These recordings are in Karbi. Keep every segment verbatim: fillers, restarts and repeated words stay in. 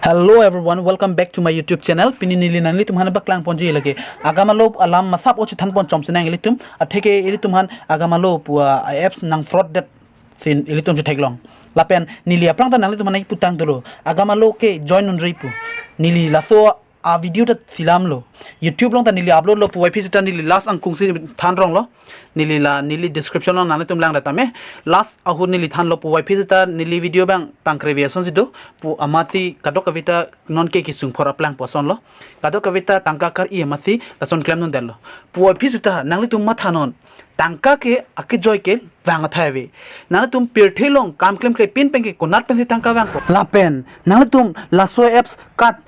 Hello everyone, welcome back to my YouTube channel. Pini neli nanglitum aphan paklang ponji lake. Agam alo alam masap o chethan pon chom sinang ilitum. Atheke ilitum aphan agam alo pu a apps nang fraud det sin ilitum chetheklong. Lapen neli aphrang ta nanglitum aphan nangputang dolo. Agam alo ke join unre pu. Neli laso a video ta silam lo. YouTube along ta neli upload lo pu wai phi sita neli last angkung si than rong lo. Neli la neli description along nanglitum lang data me. Last ahut neli than lo pu wai phi sita neli video bang pangkre ason si do. Pu amati kadokave ta non ke kesung phor aplang pu ason lo. Kadokave ta tangka kar-i amatsi lason klem non del lo. Pu wai phi sita nanglitum matha non. Tangka ke akejoi ke vang athai ave. Nanglitum pirthe along kam klemkle pin pen ke konat pensi tangka vangpo. Lapen nanglitum laso apps kat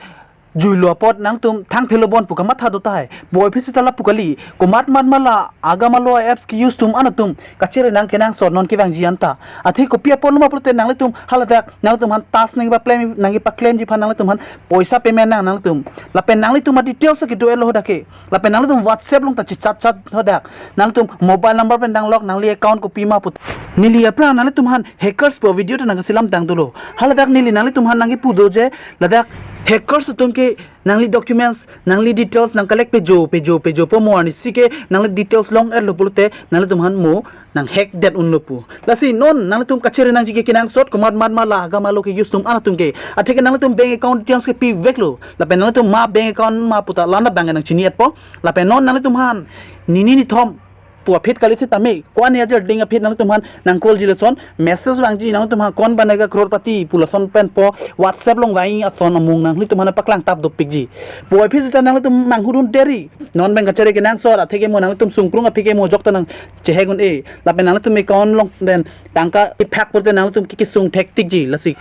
juilo apot nanglitum thangthelo bon pu kamatha do tahai. Pu wai phi sita la pu kali. Komat mat ma la agam alo apps ke-use atum anatum kachere nang kenangsot non kevangji anta. Athe kopi apotlo ma pulote nanglitum haladak nanglitum aphan task nangpaklem nangpaklemji aphan nanglitum aphan poisa payment nang nanglitum. Lapen nanglitum a details kedo-et lo hadak ke. Lapen nanglitum WhatsApp along ta chechat chat hadak. Nanglitum mobile number pen danglok nangli account kopi ma put. Neli aphrang nanglitum aphan hackers pu video ta nangkasilam tang dolo. Haladak neli nanglitum aphan nangkipu do je ladak hackers atum ke nangli documents, nangli details nang collect pejo, pejo, pejo po mo arnisi ke nangli details long-et lo pulote nanglitum aphan mo nang hack det unlo pu. Lasi non nanglitum kachere nangji ke kenangsot komat mat ma la agam alo ke-use atum anatum ke. Atheke nanglitum bank account details ke pivek lo. Lapen nanglitum ma bank account ma puta lana bank nang chini-et po. Lapen non nanglitum aphan nini nithom pu aphi kali sitame. Ko-an ajir ding aphi nanglitum aphan nang call ji lason. Message vangji nanglitum aphan kaun banega crorepati pu lason pen po WhatsApp along vang ason amung nanglitum aphan paklang tap dopikji. Pu wai phi sita nanglitum manghudun deri. Non bank kachere kenangsot atheke mo nanglitum sungkrung aphi ke mo jok ta nang chehek un-e. Lapen nanglitum account along pen tangka iphak pulote nanglitum ke kesung thektikji lasi.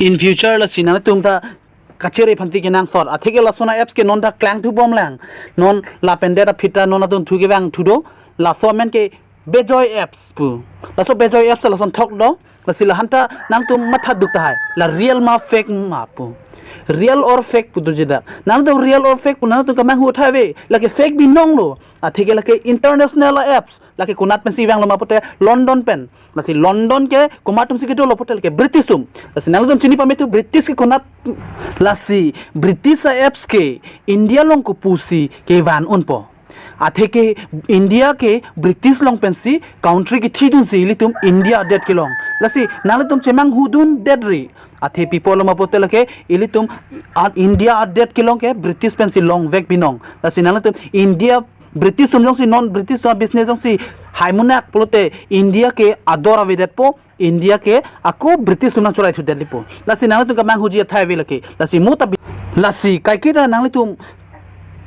In future lasi nanglitum ta kachere aphansi kenangsot. Atheke lason a apps ke non ta klangthu bomlang. Non lapen det aphi ta non atum thu kevangthu do. Laso amen ke Bejoi apps pu. Laso Bejoi apps lason thok do. Lasi lahan ta nangtum matha duk tahai. La real ma fake ma pu. Real or fake pu doji dak. Nangtum real or fake pu nangtum kamanghu athai ave. Lake fake binong lo. Atheke lake international apps. Lake konat pensi vanglo ma pute London pen. Lasi London ke komat atum si kedo lo pute lake British atum. Lasi nangtum chini pame thu British ke konat. Lasi British a apps ke India along kopusi kevan unpo. Atheke India ke British along pensi country kethidunsi ilitum India adet kelong. Lasi nanglitum chemanghu dundetri. Athe pi apotlo ma pute lake ilitum a India adet kelong ke British pensi longvek binong. Lasi nanglitum India British atum jongsi non British atum business jongsi haimunak pulote India ke ador avedetpo, India ke ako British atum nangchoroi thudet lipo. Lasi nangtum kamanghuji athai ave lake. Lasi mo ta bi-, lasi kaiketa nanglitum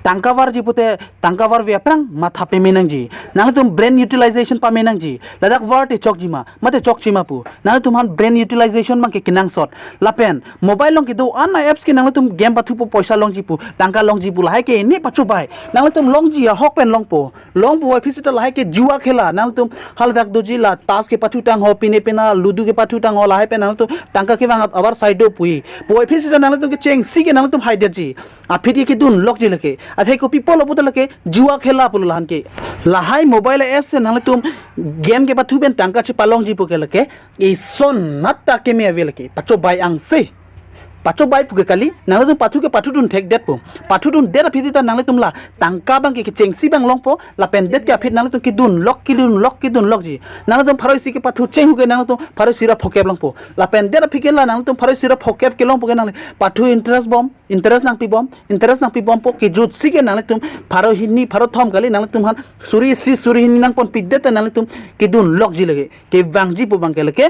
tangka varji pute tangka varve aphrang matha pame nangji. Nanglitum brain utilization pame nangji. Ladak var te chokji ma, mate chokji ma pu. Nanglitum aphan brain utilization abang ke kenangsot. Lapen mobile along kedo-an a apps ke nanglitum game pathupo poisa longji pu, tangka longji pu lahai ke ne pachobai. Nanglitum longji ahok pen longpo. Longpo aphi seta lahai ke jua khela. Nanglitum haladak doji la tash kepathu tangho, pine pena ludo kepathu tangho, lahai pen nanglitum tangka kevang abar side do pu. Pu aphi seta nanglitum kechengsi ke nanglitum haidetji. Aphi ke kedunlokji lake. Athe kopi apotlo pute lake jua khela pulo lahan ke. Lahai mobile apps se nanglitum game kepathu pen tangka chepalongji pu ke lake. Eson nat ta keme ave lake. Pachobai angse. Pachobai pu ke kali, nanglitum pathu ke pathudun thekdetpo. Pathudundet aphi ta nanglitum la tangka abang ke kechengsi abang longpo, lapen det ke aphi nanglitum kedunlok, kedunlok, kedunlokji. Nanglitum pharo isi kepathu chenghu ke nanglitum pharo isi ra phokep longpo. Lapen det aphi ke la nanglitum pharo isi ra phokep kelongpo ke nangli pathu interest bom, interest nangpi bom, interest nangpi bompo kejutsi ke nanglitum pharo hini, pharo thom kali nanglitum aphan suri isi, suri hini nangponpidet ta nanglitum kedunlokji lake. Kevangji pu abang ke lake.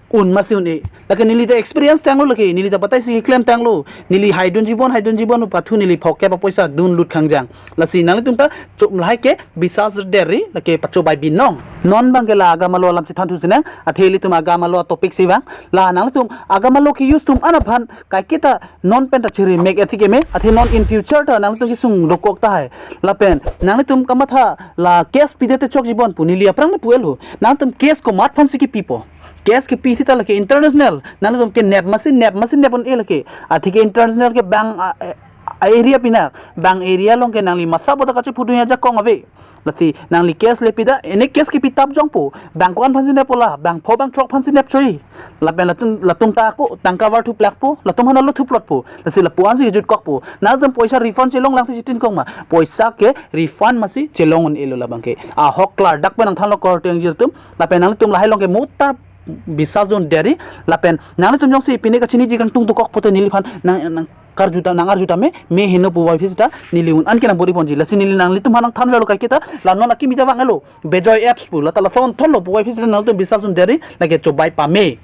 Un masi un-e. Lake neli ta experience tanglo lake, neli ta batai si klem tanglo. Neli haidunji bon, haidunji bon pathu neli phokep apoisa dunlut khangjang. Lasi nanglitum ta chom lahai ke bisas deri lake pachobai binong. Non abang ke la agam alo alam chethanthu sinang, athe ilitum agam alo topic si vang. La nanglitum agam alo ke-use atum an aphan kaiketa non pen ta chiri mek ethik eme, athe non in future ta nanglitum kesung dokok tahai. Lapen nanglitum kamatha la case pidet te chokji bon pu neli aphrang ne pu-et lo. Nanglitum case komat aphansi kepipo. Case kepi seta lake international. Nanglitum kenep masi nep masi nep un-e lake. Atheke international ke bang a, eh, A-area pinak, bang area along ke nangli masa boda kachepudun ajakong ave. Lasi nangli case le pida, ene case kepi tap jongpo, bang ko-an aphansi neppo la, bang pho bang throk aphansi nep choi. Lapen latum, latum ta ako tangka var thuplakpo, latum aphan lo thuplotpo. Lasi lapu-ansi jutkokpo. Nangtum poisa refund chelong lang si chitin kong ma. Poisa ke refund masi chelong un-elo labang ke. Ahok klardak pen nangthanlo korte ingjir atum. Lapen nangtum lahai along ke mo ta bisas dun deri. Lapen nangtum jongsi pine kachiniji kangtung dokok pote neliphan nang, nang karju ta, nang arju tame, me heno puvoiphit sita neli un-an ke nang bor-iponji. Lasi neli nanglitum aphan nangthanlo kaiketa, la non akimi ta vanglo. Bejoy apps pu, la ta lason tholo puvoiphit sita nangtum bisas dun deri, lake chobai pame.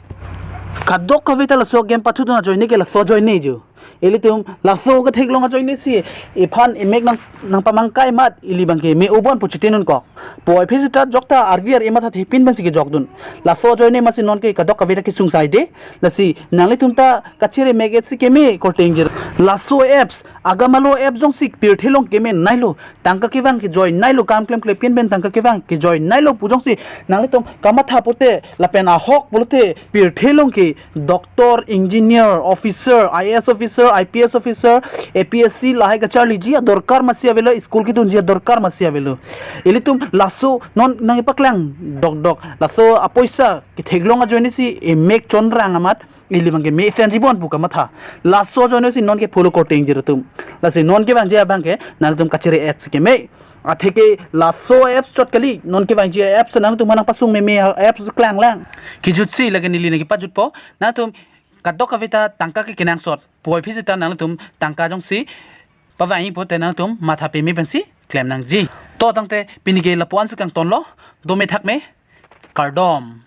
Kadokave ta laso game pathu dun ajoine ke laso ajoine jo. Ilitum laso ketheklong ajoine si, iphan imek nang, nangpamangkai mat, ili abang ke me-o bon pu chitin unkok. Puvoiphit sita jokta arvi ar ematha thepin pensi kejok dun. Laso ajoine masi non ke kadokave ta kesung saide. Lasi nanglitum ta kachere mek-et si keme korte ingjir. Laso apps, agamalo apps jongsi pirthe along keme nailo, tangka kevang kejoi nailo, kam klem klepin pen tangka kevang kejoi nailo pu jongsi nanglitum kamatha pote, lapen ahok pulote pirthe along ke doctor, engineer, officer, I A S officer, I P S officer, A P S C lahai kacharliji adorkar masi avelo, school kedunji adorkar masi avelo. Ilitum laso non nangpaklang dokdok, laso apoisa ketheklong ajoine si imek chonrang amat, ili abang ke me-senji bon pu kamatha. Laso ajoine si non ke follow korte ingjir atum. Lasi non kevangji abang ke nangtum kachere-et si keme. Atheke laso apps chot kali, non kevangji apps nangtum aphan nangpasung meme apps klanglang. Kejutsi lake neli nangkepajutpo, nangtum kadokave ta tangka ke kenangsot. Puvoiphit sita nangtum tangka jongsi pavangji pote nangtum matha peme pensi klem nangji. To tangte pini ke lapu-ansi kangtonlo, dome thakme, kardom.